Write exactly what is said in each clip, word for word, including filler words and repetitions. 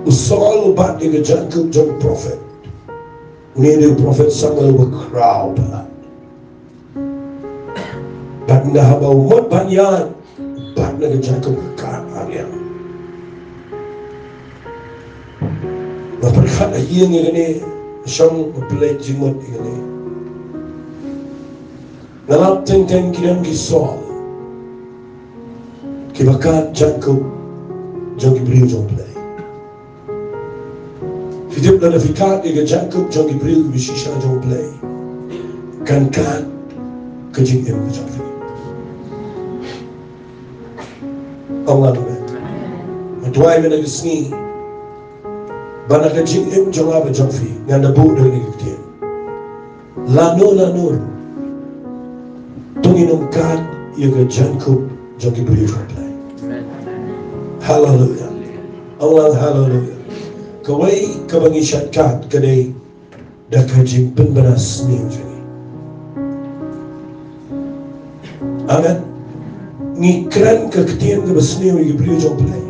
U Saul u bat ïa ka jaiñkup jong u prophet. Une u dei u prophet Samuel uba khraw palat. Bad nga haba u mut ban ïaid, bat na ka jaiñkup ka kat ar liang. Nga pyrkhat ha ïing ïa kane, shong nga pynleit jingmut ïa kane. Nga lap teng teng ki don ki Saul kiba kat jaiñkup jong ki briew jong U Blei. Phi tip lada phi kat ïa ka jaiñkup jong ki briew kiba shisha jong U Blei, kan kat ka jingim ka jong phi. Ong lang amen. Nga duwai mynta ka sngi ba na ka jingim jong nga bad jong phi ngan da buh da kane ka ktien. Lano lano ruh to ngin ym kat ïa ka jaiñkup jong ki briew jong U Blei. Haleluia. Ong lang haleluia. Kawei kaba ngi shait kat ka dei da ka jingpynbna sniew jong ngi. Amen. Ngi kren ka ktien kaba sniew ïa ki briew jong U Blei.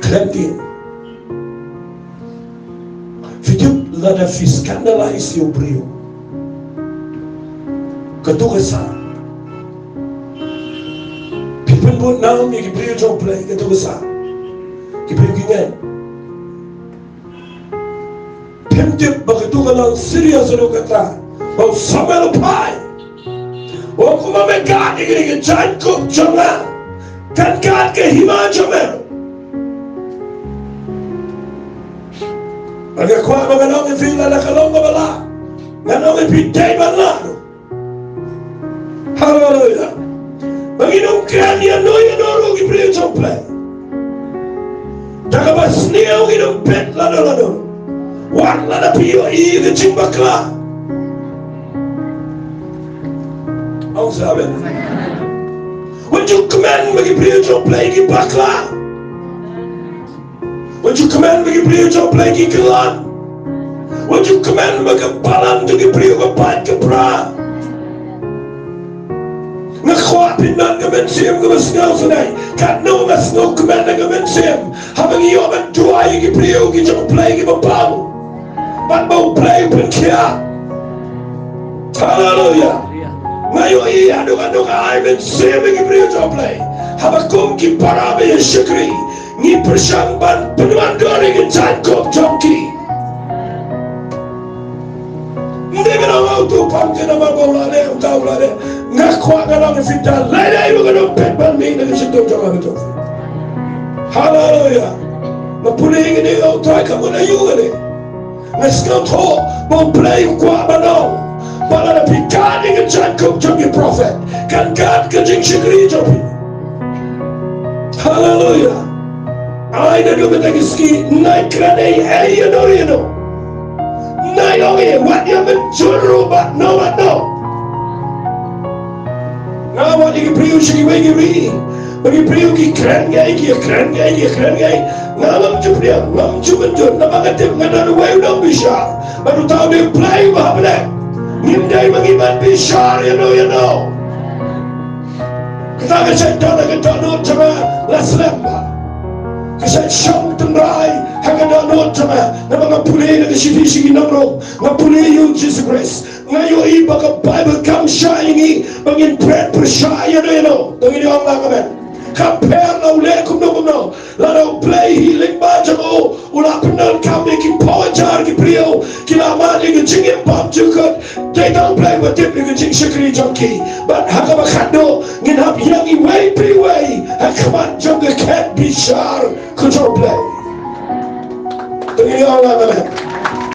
Kren ktien. Phi tip lada phi scandalize ïa u briew, kato ka sah. Phi pynbun nam ïa ki briew jong U Blei, kato ka sah. Ki briew ki ngeit. Phim tip ba kato ka long serious ruh kata. Ba u Samuel u phai. Ba kumba me kat ïa kane ka jaiñkup jong nga, kan kat ka hima jong me. Ba nga kwah ba ngan ong ïa phi lada ka long kaba lah, ngan ong ïa phi dei ban lah ruh. Haleluia. Ba ngin ym kren ïano ïano ruh ki briew jong U Blei. Da kaba sniew ngin ym peit lano lano. Wat lada phi ïohi ka jingbakla. Ong sa amen. Wat ju kmen ba ki briew jong U Blei ki bakla. Wat ju kmen ba ki briew jong U Blei ki kylla. Wat ju kmen ba ka balang jong ki briew ka pait ka pra. Nga kwah phin don ka mynsiem kaba sngewsynei. Katno nga sngewkmen na ka mynsiem haba ngi ïoh ban duwai ïa ki briew ki jong U Blei kiba bang. Bad ba U Blei u pynkhiah. Haleluia. Nga ïohi haduh kaduh ka ai mynsiem ïa ki briew jong U Blei. Haba kum ki para ba ïa shakri ngi pyrshang ban pynwandur ïa ki jaiñkup jong ki. Ym dei ban ong uto u pang te namar ba u la leh, uta u la leh. Nga kwah ngan ong ïa phi, lei lei ruh ngan ym peit ban mih na ka shitom jong nga. Haleluia. Nga pule ïa kane, nga ong Trai, ka mut aïu kane? Nga sngewthuh ba U Blei u kwah ban ong ba lada phi kat ïa ka jaiñkup jong ki prophet, kan kat ka jingshakri jong phi. Haleluia. Ai naduh mynta ka sngi, nai kren ei ei ïano ïano. Nai ong ei, wat ïa mynjur ruh bad no bad no. Nga wad ïa ki briew sha kiwei ki ri. Ba ki briew ki kren ei, ki kren ei, ki kren ei. Nga ngam ju pdiang, ngam ju mynjur, namar nga tip nga don uwei u nongbishar. Bad uta u dei U Blei uba ha bneng. Ngim dei ma ngi ban bishar ïano ïano. Kata ka shait don ha ka dohnud jong nga la slem bha. Ka shait shong tynrai ha ka dohnud jong nga. Namar nga pule na ka shithi sha ki nongrum, nga pule ïa u Jisu Khrist. Nga ïohi ba ka Baibl kam shah ïa ngi ba ngin pret pyrshah ïano ïano. To ngin ïa ong lang amen. Kam pher la u leh kumno kumno. Lada U Blei hi lyngba jong u u la pyndonkam ïa ki phew hajar ki briew ki la mad ïa ka jingim bymjukut. Dei tang U Blei uba tip ïa ka jingshakri jong ki. Bad ha kaba khatduh ngin hap ïeng iwei pa iwei ha khmat jong ka khet bishar ka jong U Blei. To ngin ïa ong lang amen.